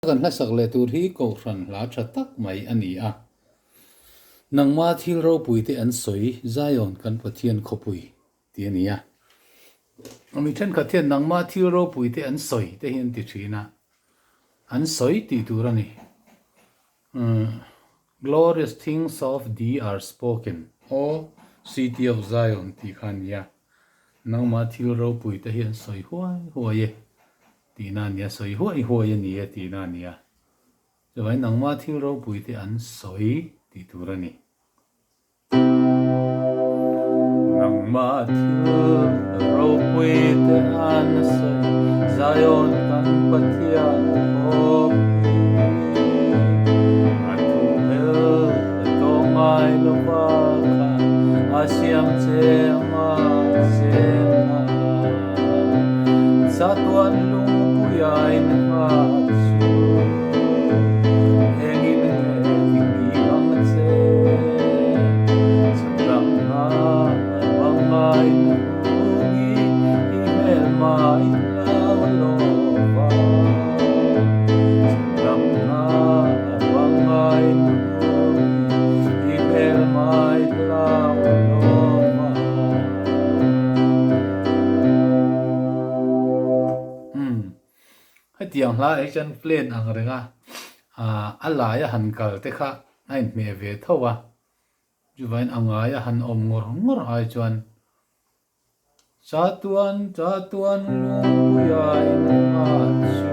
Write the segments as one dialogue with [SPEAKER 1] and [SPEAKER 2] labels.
[SPEAKER 1] Kan hlasak leh tur hi Kohhran hla tha tak mai a ni a. Nangma thil ropui te an sawi Zion kan Pathian khawpui tih a ni a. Mi thenkhat hian nangma thil ropui te an sawi te hi an ti thin a, an sawi tih tur a ni. Glorious things of thee are spoken, O city of Zion tih kha a ni a. Nangma thil ropui te hi an sawi huai huai e. Tihna a nia, sawi huai huai a ni e tihna a nia. Chuvangin nangmah thil ropui te an sawi tih tur a ni. Nangmah thil ropui te an sawi, Zion kan Pathian khawpui. A thu phel tawh ngai lova khan a siam che anga chenna. Chatuan lungpuia innghat chu engin nge tihni ang che? Chhandam hna bangai na hungi i hmelma in lo lawm a. Chhandam hna bangai na hungi i hmelma in lo lawm a. Umm, hetiang hla ah hian plane ang reng a, a lai a han kal te kha a inhmeh ve tho a, chuvain a ngai a han awm ngawr ngawr ai chuan Chatuan chatuan lungpuia innghat chu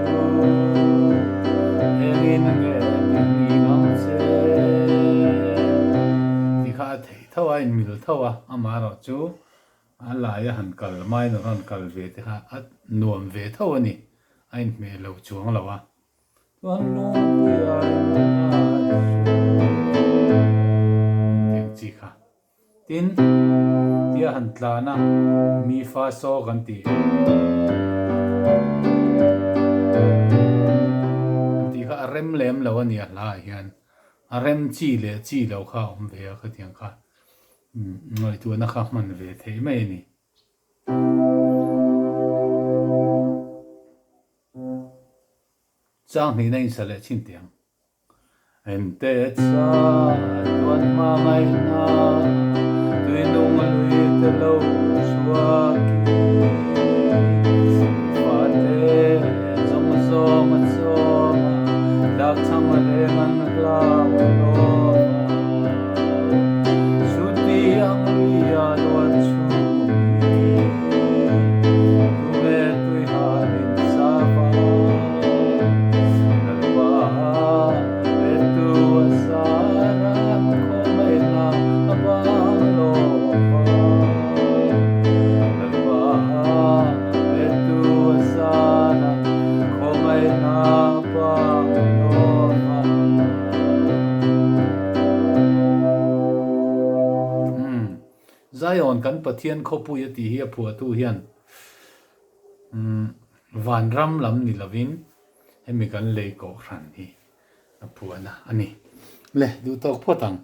[SPEAKER 1] engin nge tihni ang che tih kha a theih tho a, a inmil tho a, amaherawhchu A lai a han kal minor a han kal ve te kha a nuam ve tho a ni, a inhmeh lo chuang lo a. Chuan lungpui a innghat chu tiang chi kha. Tin, tia han tlan a, mi fa saw kan ti. An tih kha a rem lem lo a ni a hlaah hian. A rem chi leh chi lo kha a awm ve a khatiang kha. Ngaihtuahna kha hman ve theih mai a ni. Chang hnihna insa leh chhin teh ang. Ente cha tuan hma ngaihna tuinung lui te lo chhuak i fate zawng zawng a chawm a tlak chhang reng an hlau lawm a. Chuti ang luia luan chhung hi tunge tui halin sava Lalpa petu a zara khawmehna a bang lawva Lalpa petu a zara khawmehna a bang lawva. Umm. Zion kan Pathian khawpui a tih hi a phuahtu hian umm vanram lam ni lovin hemi kan lei kohhran hi a phuahna a ni. Le, duhtawk phawt ang.